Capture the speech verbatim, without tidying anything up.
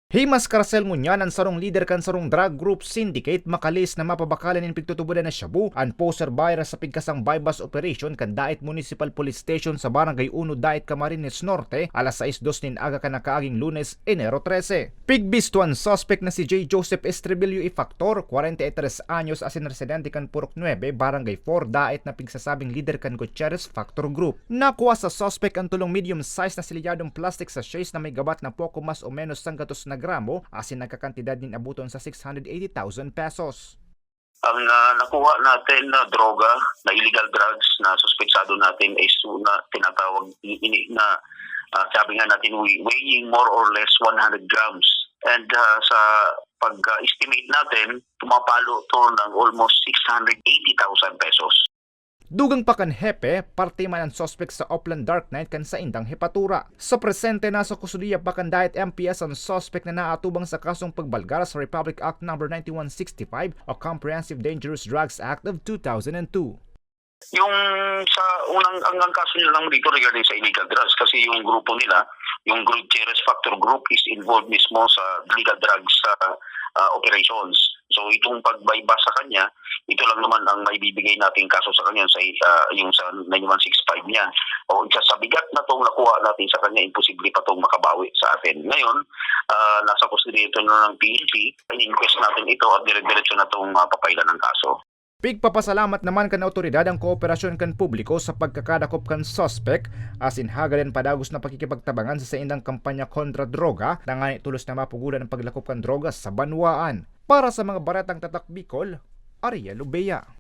Himas karasel ngunyan an sarong lider kan sarong drug group syndicate makalis na mapabakalan nin pigtutubodan na shabu, an poser buyer sa pigkasang buy-bust operation kan Daet Municipal Police Station sa Barangay Uno, Daet, Camarines Norte, alas sais dos nin aga kan nakaaging Lunes, Enero trese. Pigbisto an suspek na si J Joseph Estribillo y Factor, kwarenta y tres anyos, asin residente kan Purok nuebe, Barangay four, Daet, na pigsasabing lider kan Gutierrez Factor Group. Nakua sa suspek an tolong medium-sized na selyadong plastic sachets na may gabat na poko mas o menos sanggatos na gramo, asin nagkakantidad nin abuton sa six hundred eighty thousand pesos. Ang, ah, nakuha natin na droga, na illegal drugs na suspetsado natin is una tinatawag i-, ini na, ah, sabi nga natin, we-, weighing more or less one hundred grams. And, ah, sa pag-estimate natin, pumapalo to ng almost six hundred eighty thousand pesos. Dugang pa kan hepe, parte man an suspek sa Oplan Dark Night kan saindang hepatura. Sa presente, nasa kustodiya pa kan Daet M P S an suspek na naatubang sa kasong pagbalgar sa Republic Act Number ninety-one sixty-five o Comprehensive Dangerous Drugs Act of two thousand and two. Yung sa unang, ang, ang kaso niya lang dito regarding sa illegal drugs kasi yung grupo nila, yung Gutierrez Factor Group is involved mismo sa illegal drugs, ah, ah, operations. So, itong pag-buy-bust sa kanya, ito lang naman ang maibibigay nating kaso sa kanya sa, ah, yung sa nine one six five niya. O isa sa bigat na tong nakuha natin sa kanya, imposible pa tong makabawi sa atin. Ngayon, ah, nasa kustodiya ito na ng P N P. In-inquest natin ito at dire-diretso na tong, ah, papailan ng kaso. Pigpapasalamat naman kan awtoridad ang kooperasyon kan publiko sa pagkakadakop kan suspek, asin hagadan padagos na pakikipagtabangan sa saindang kampanya kontra droga, tanganing tolos na mapugodan ang paglakop kan droga sa banwaan. Para sa mga baretang Tatak Bicol, Ariel Ubea.